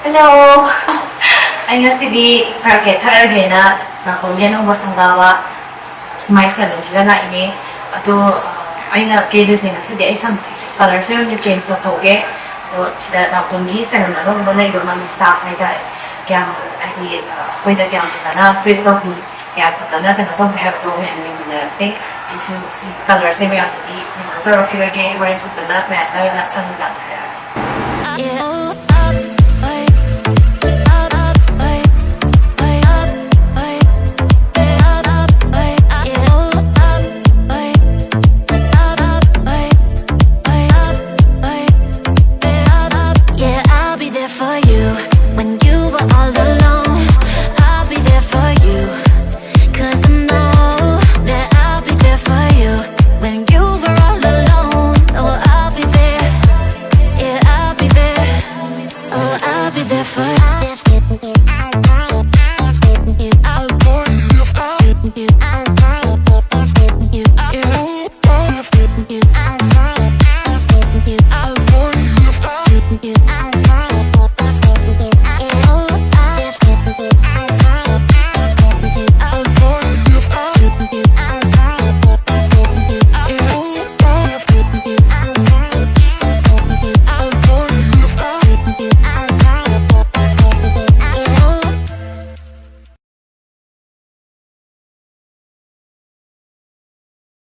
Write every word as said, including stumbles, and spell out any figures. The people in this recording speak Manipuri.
Hello! ꯑꯩ ꯉꯁꯤꯗꯤ ꯈꯔ ꯀꯦꯊꯔꯒꯦꯅ ꯅꯥꯀꯣꯡꯒꯤ ꯑꯅꯧꯕ ꯁꯪꯒꯥꯕ ꯁ꯭ꯃꯥꯏ ꯁꯦꯂꯨꯟꯁꯤꯗ ꯂꯥꯛꯏꯅꯦ꯫ ꯑꯗꯣ ꯑꯩꯅ ꯀꯦꯗꯣꯏꯁꯦ ꯉꯁꯤꯗꯤ ꯑꯩ ꯁꯝꯁꯦ ꯀꯂꯔꯁꯦ ꯑꯣꯏꯅ ꯆꯦꯟꯖ ꯇꯧꯊꯣꯛꯀꯦ꯫ ꯑꯗꯣ ꯁꯤꯗ ꯅꯥꯀꯣꯡꯒꯤ ꯁꯦꯂꯨꯟ ꯑꯅꯧꯕ ꯂꯩꯕ ꯃꯥꯒꯤ ꯁ꯭ꯇꯥꯐ ꯍꯥꯏꯇꯥꯔꯦ, ꯀꯌꯥꯝ ꯍꯥꯏꯗꯤ ꯑꯩꯈꯣꯏꯗ ꯀꯌꯥꯝ ꯐꯖꯅ ꯇ꯭ꯔꯤꯠ ꯇꯧꯕꯤ, ꯀꯌꯥꯝ ꯐꯖꯅ ꯀꯩꯅꯣ ꯇꯧꯒꯦ ꯍꯥꯏꯕꯗꯣ ꯃꯌꯥꯝ ꯌꯦꯡꯃꯤꯟꯅꯔꯁꯦ꯫ ꯑꯩꯁꯨ ꯁꯤ ꯀꯂꯔꯁꯦ ꯃꯌꯥꯝꯗꯗꯤ ꯀꯩꯅꯣ ꯇꯧꯔꯛꯈꯤꯔꯒꯦ, ꯍꯣꯔꯦꯟ ꯐꯖꯅ ꯃꯌꯥꯝꯅ ꯑꯣꯏꯅ ꯈꯪꯉꯒ ꯍꯥꯏꯔꯛꯑꯒꯦ꯫ Yeah, I'll be there for you when you were all alone. I'll be there for you. Cause I know that I'll be there for you when you were all alone. Oh, I'll be there. Yeah, I'll be there. Oh, I'll be there for you.